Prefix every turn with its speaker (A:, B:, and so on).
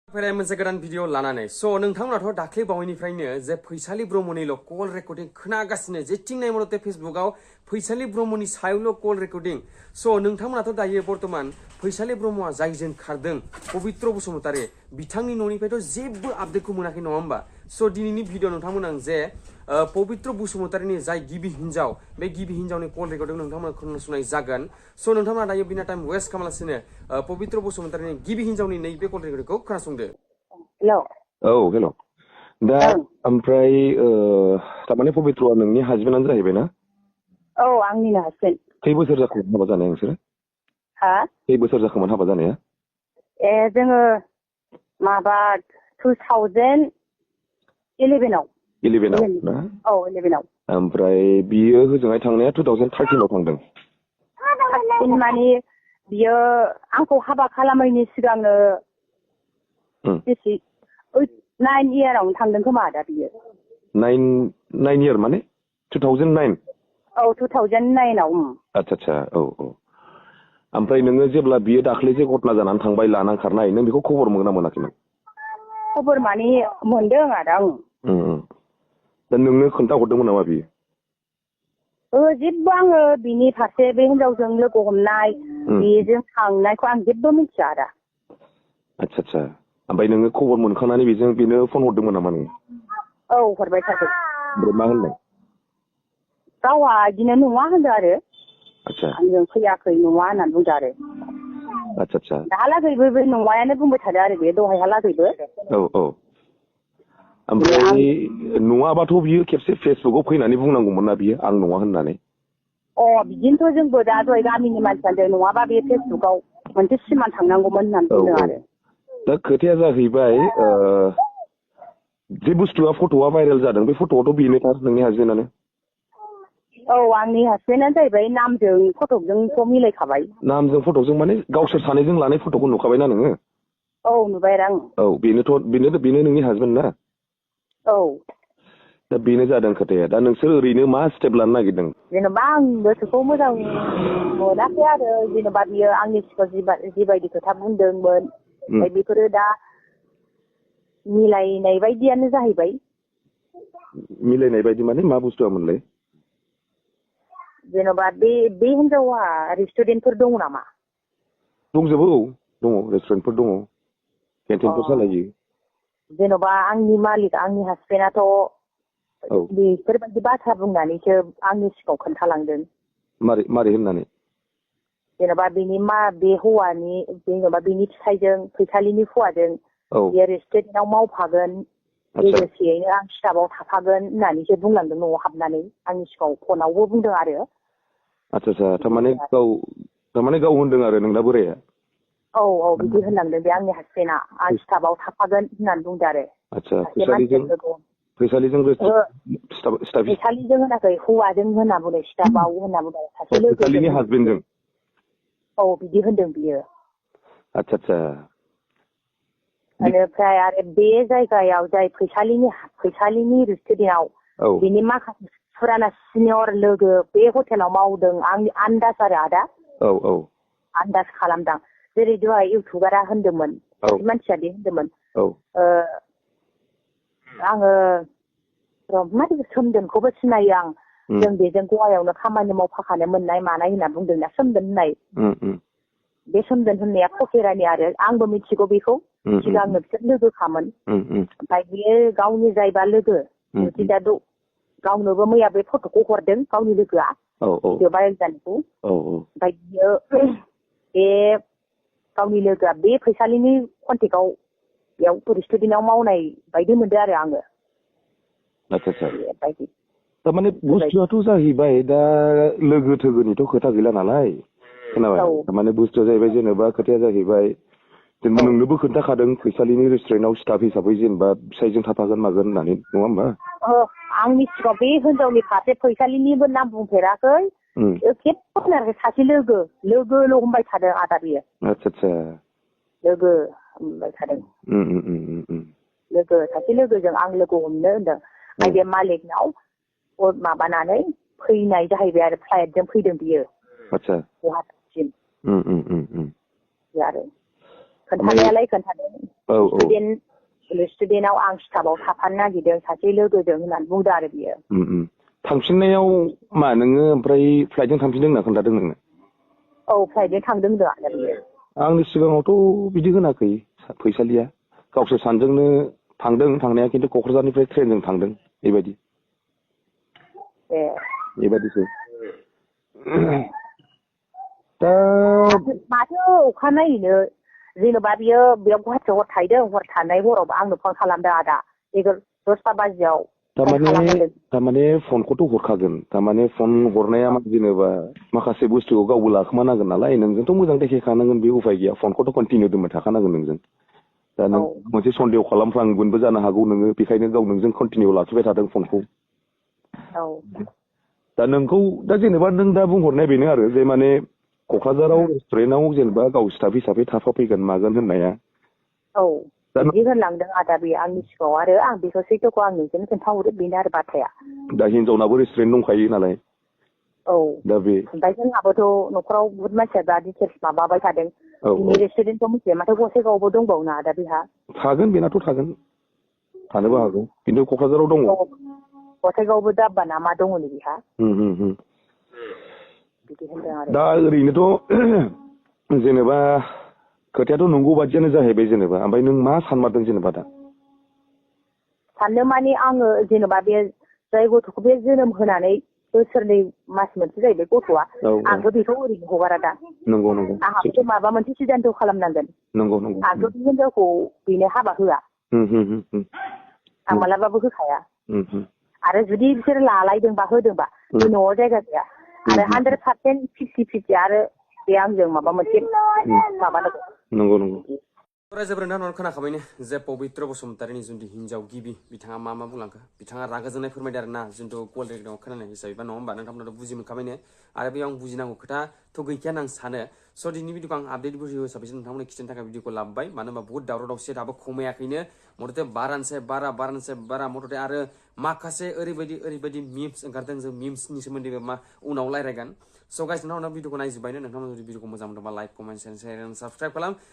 A: फैनाय मोनसे गोदान भिडिअ लानानै नोंथांमोनाथ' दाख्लै बावैनिफ्रायनो जे फैसालि ब्रह्मनिल' कल रेकर्डिं खोनागासिनो जेथिं नाय मथे फेसबुकाव फैसालि ब्रह्मनि सायावल' कल रेकर्डिं नोंथांमोनाथ' दायो बर्तमान फैसालि ब्रह्मआ जायजों खारदों पबित्र बसुमतारी बिथांनि न'निफ्रायथ' जेबो आपडेटखौ मोनाखै नङा होमबा दिनैनि भिडिअ नोंथांमोना जे पबित्र बसुमतारीनि जाय गिबि हिन्जाव बे गिबि हिन्जावनि कल रेकर्डिं नोंथांमोना खोनासंनाय जागोन नोंथांमोना दायो बिना टाइम वेस्ट खालामालासिनो पबित्र बसुमतारीनि गिबि हिन्जावनि नैबे कल रेकर्डिंखौ खोनासंदो।
B: हेलौ
C: हेलौ दा ओमफ्राय तारमाने पबित्रआ नोंनि हासबेन्डआनो जाहैबाय ना?
B: औ आंनिनो हासबेन्ड।
C: खै बोसोर जाखोमोन हाबा जानाया नोंसोरो?
B: हा?
C: खै बोसोर जाखोमोन हाबा जानाया?
B: जोङो माबा 2011आव।
C: 11आव ना?
B: औ 11आव।
C: ओमफ्राय बियो होजोंहाय थांनाया 2013आव थांदों।
B: माने बियो आंखौ हाबा खालामैनि सिगांनो 9 इयारावनो थांदों खोमा दा बियो।
C: 9 इयार माने 2009?
B: औ 2009आव।
C: आच्छा औ। ओमफ्राय नोङो जेब्ला बियो दाख्लै जे घटना जानानै थांबाय लानां खारनाय नों बेखौ खबर मोनगोन ना मोनाखैमोन?
B: खबर माने मोनदों आदा आं।
C: दा नोंनो खोन्थाहरदोंमोन नामा बियो?
B: जेबो आङो बिनि फारसे बे हिनजावजों लोगो हमनाय बेजों थांनायखौ आं जेबो मिथिया आदा।
C: आच्छा ओमफ्राय नोङो खबर मोनखांनानै बेनो फन हरदोंमोन नामा नोङो?
B: औ हरबाय थादों।
C: ओमफ्राय मा होननाय?
B: गावहा बिदिनो नङा होनदों आरो।
C: आच्छा।
B: आंजों फैयाखै नङा होननानै बुंदों आरो।
C: आच्छा।
B: दाहालागैबो बे नङायानो बुंबाय थादों आरो बे दहायहालागैबो।
C: औ। ओमफ्राय नङाबाथ' बियो खेबसे फेसबुकआव फैनानै बुंनांगौमोन ना बियो आं नङा होननानै।
B: बिदिनोथ' जोंबो दा दहाय गामिनि मानसियानो नङाबा बे फेसबुकआव मोनसे सिमान थांनांगौमोन होननानै बुंदों आरो।
C: दा खोथाया जाहैबाय जे बुस्थुआ फट'आ भाइरेल जादों बे फट'आथ' बेनोथार नोंनि हासबेन्डआनो।
B: औ आंनि हासबेन्डआनो जाहैबाय नामजों फटकजोंथ' मिलायखाबाय।
C: नामजों फट'जों माने गावसोर सानैजों लानाय फट'खौ नुखाबायना नोङो?
B: औ नुबाय आं।
C: औ बेनो नोंनि हासबेन्ड ना?
B: औ।
C: दा बेनो जादों खोथाया। दा नोंसोर ओरैनो मा स्टेप लानो नागिरदों?
B: जेनेबा आं गोसोखौ मोजां मोनाखै आरो जेनेबा बियो आंनि सिगाङाव जिबायदि खोथा बुंदोंमोन ओमफ्राय बेफोरो दा मिलायनाय बायदियानो जाहैबाय।
C: मिलायनाय बायदि माने मा बुस्थुआमोनलाय?
B: जेनेबा बे हिनजावा रेस्टुरेन्टफोर दङ नामा?
C: दंजोबो औ दङ रेस्टुरेन्टफोर दङ केन्टिनफोर सालायो।
B: जेन'बा आंनि मालिक आंनि हासबेन्डआथ' बेफोरबायदि बाथ्रा बुंनानैसो आंनि सिगाङाव खोन्थालांदों।
C: मारै होननानै?
B: जेन'बा बे हौवानि जेन'बा बेनि फिसायजों फैसालिनि हौवाजों बे रेस्टुरेन्टआव मावफागोन लोगोसेयैनो आं स्टाफआव थाफागोन होननानैसो बुंलांदों न'आव हाबनानै आंनि सिगाङाव फनावबो बुंदों आरो।
C: आच्छा थारमाने गाव होनदों आरो नोंना बोराया? औ
B: बिदि होनलांदों बे आंनि हासबेन्डआ आं स्टाफआव थाफागोन होननानै बुंदों आरो।
C: आच्छा फैसालिजों
B: होनाखै हौवाजों होनना बुंदों स्टाफआव होनना बुंदों सासे लोगो।
C: फैसालिनि हासबेन्डजों?
B: औ बिदि होनदों बियो।
C: आच्छा।
B: बेनिफ्राय आरो बे जायगायाव जाय फैसालिनि रेस्टुरेन्टआव बिनि माखासे फुराना सिनियर लोगो बे हटेलाव मावदों आंनि आन्दाज आरो आदा। औ। आन्दाज खालामदां जेरै दहाय इउटुबारा होनदोंमोन सासे मानसिया बे होनदोंमोन आङो सोमदोनखौबो सिनायो आं जों बेजों गवायावनो खामानि मावफाखानो मोननाय मानाय होनना बुंदोंना सोमदोन होननाय। बे सोमदोन होननाया फकेरानि आरो आंबो मिथिगौ बेखौ सिगांनो बिसोर लोगोखामोन। ओमफ्राय बेयो गावनि जायबा लोगो दा गावनोबो मैया बे फट'खौ हरदों गावनि लोगोआ भिडिअ भाइरेल जानायखौ। ओमफ्राय बियो बे गावनि लोगोआ बे फैसालिनि कन्टेक्टआव बेयाव रेस्टुरेन्टआव मावनाय बायदि मोनदों आरो आङो।
C: आच्छा थारमाने बुस्थुआथ' जाहैबाय दा लोगो थोगोनिथ' खोथा गैला नालाय खोनाबाय? थारमाने बुस्थुआ जाहैबाय जेनेबा खोथाया जाहैबाय जेनेबा नोंनोबो खोन्थाखादों फैसालिनि रेस्टुरेन्टआव स्टाफ हिसाबै जेनेबा फिसायजों थाफागोन मागोन होननानै नङा होमबा?
B: आंनि सिगाङाव बे हिनजावनि फारसे फैसालिनिबो नाम बुंफेराखै खेबसे होनाखै सासे लोगोल' होनबाय थादों आदा बियो। आच्छा लोगो होनबाय थादों। लोगो सासे लोगोजों आं लोगो हमनो होनदों। ओमफ्राय बे मालिकनाव माबानानै फैनाय जाहैबाय आरो फ्लाइटजों फैदों बियो। गुवाहाटिसिम आरो खोन्थानायालाय खोन्थादों स्टुडेन्टआव आं स्टाफआव थाफानो नागिरदों सासे लोगोजों होननानै बुंदों आरो बियो
C: थांफिननायाव मा नोङो ओमफ्राय फ्लाइटजों थांफिनदों होनना खोन्थादों नोंनो
B: औ फ्लाइटजों थांदों होनदों आरो बियो
C: आंनि सिगाङावथ' बिदि होनाखै फैसालिया गावसोर सानजोंनो थांदों थांनाया खिन्थु क'क्राझारनिफ्राय ट्रेनजों थांदों बेबायदि बेबायदिसो दा
B: माथो अखानायैनो जेन'बा बियो बेयाव गुवाहाटियाव हर थाहैदों हर थानाय हरावबो आंनो फन खालामदों आदा 10ता बाजियाव
C: थारमाने फनखौथ' हरखागोन थारमाने फन हरनाया जेनेबा माखासे बुस्थुखौ गावबो लाखोमानांगोन नालाय नोंजोंथ' मोजां देखायखानांगोन बे उफाय गैया फनखौथ' कन्टिनिउ दोनबाय थाखानांगोन नोंजों दा नों मोनसे सन्देह खालामफ्लांगोनबो जानो हागौ नोङो बेखायनो गाव नोंजों कन्टिनिउ लाखिबाय थादों फनखौ दा नोंखौ दा जेनेबा नों दा बुंहरनाय बेनो आरो जे माने क'क्राझाराव रेस्टुरेन्टआव जेनेबा गाव स्टाफ हिसाबै थाफाफैगोन मागोन होननाया
B: बिदि होनलांदों आदा बे आंनि सिगाङाव आरो आं बेखौ सैथोखौ आं नोंजोंनो खोन्थाहरो बेनो आरो बाथ्राया
C: दा हिनजावनाबो रेस्टुरेन्ट दंखायो नालाय दा बे
B: ओमफ्राय जोंहाबोथ' न'खराव बुहुत मानसिया दा डिटेल्स माबाबाय थादों बिनि रेस्टुरेन्टखौ मिथिया माथो गसाइगावआवबो दंबावो ना आदा बेहा
C: थागोन बेनाथ' थागोन थानोबो हागौ खिन्थु क'क्राझाराव दङ
B: गसाइगावआवबो दाब्बा ना मा दङ नै बेहा बिदि होनदों आरो
C: दा ओरैनोथ' जेनेबा खोथायाथ' नंगौ बादियानो जाहैबाय जेनेबा ओमफ्राय नों मा सानमारदों जेनेबा दा
B: साननो माने आङो जेनेबा बे जाय गथ'खौ बे जोनोम होनानै बोसोरनै मास मोनसे जाहैबाय गथ'आ आंथ' बेखौ ओरैनो हगारा दा
C: नंगौ
B: आंहाबोथ' माबा मोनसे सिदान्थ' खालामनांगोन आंथ' बे हिनजावखौ बेनो हाबा होआ आं मालाबाबो होखाया आरो जुदि बिसोर लालायदोंबा होदोंबा बे न'आव जायगा गैया आरो 100% 50-50 आरो बे आंजों माबा मोनसे माबानांगौ
C: नंगौ
A: रायजोफोर नोंथांनाव खोनाखाबायनो जे पबित्र बसुमतारिनि जुदि हिनजाव गिबि बिथाङा मा बुंलांखो बिथाङा रागा जोंनाय फोरमायदों आरो ना जिन्थु कल रेकर्डिंआव खोनानाय हिसाबै बा नङा होमबा नोंथांमोनाथ' बुजि मोनखाबायनो आरो बेयाव आं बुजिनांगौ खोथाथ' गैखाया होनना आं सानो स' दिनैनि भिडिअखौ आं आपडेट भिडिअ हिसाबैसो नोंथांमोननो खिन्थानो थाखाय भिडिअखौ लाबोबाय मानो होनबा बहुत दावराव दावसि दाबो खमायाखैनो मथथे बारानिसाय बारा मथथे आरो माखासे ओरैबायदि मिम्स ओंखारदों जों मिम्सनि सोमोन्दै मा उनाव रायलायगोन स' गाइस नोंथांमोना भिडिअखौ नायजोब्बायनो नोंथांमोना जुदि भिडिअखौ मोजां मोनदोंबा लाइक कमेन्ट शेयार साबसक्राइब खालाम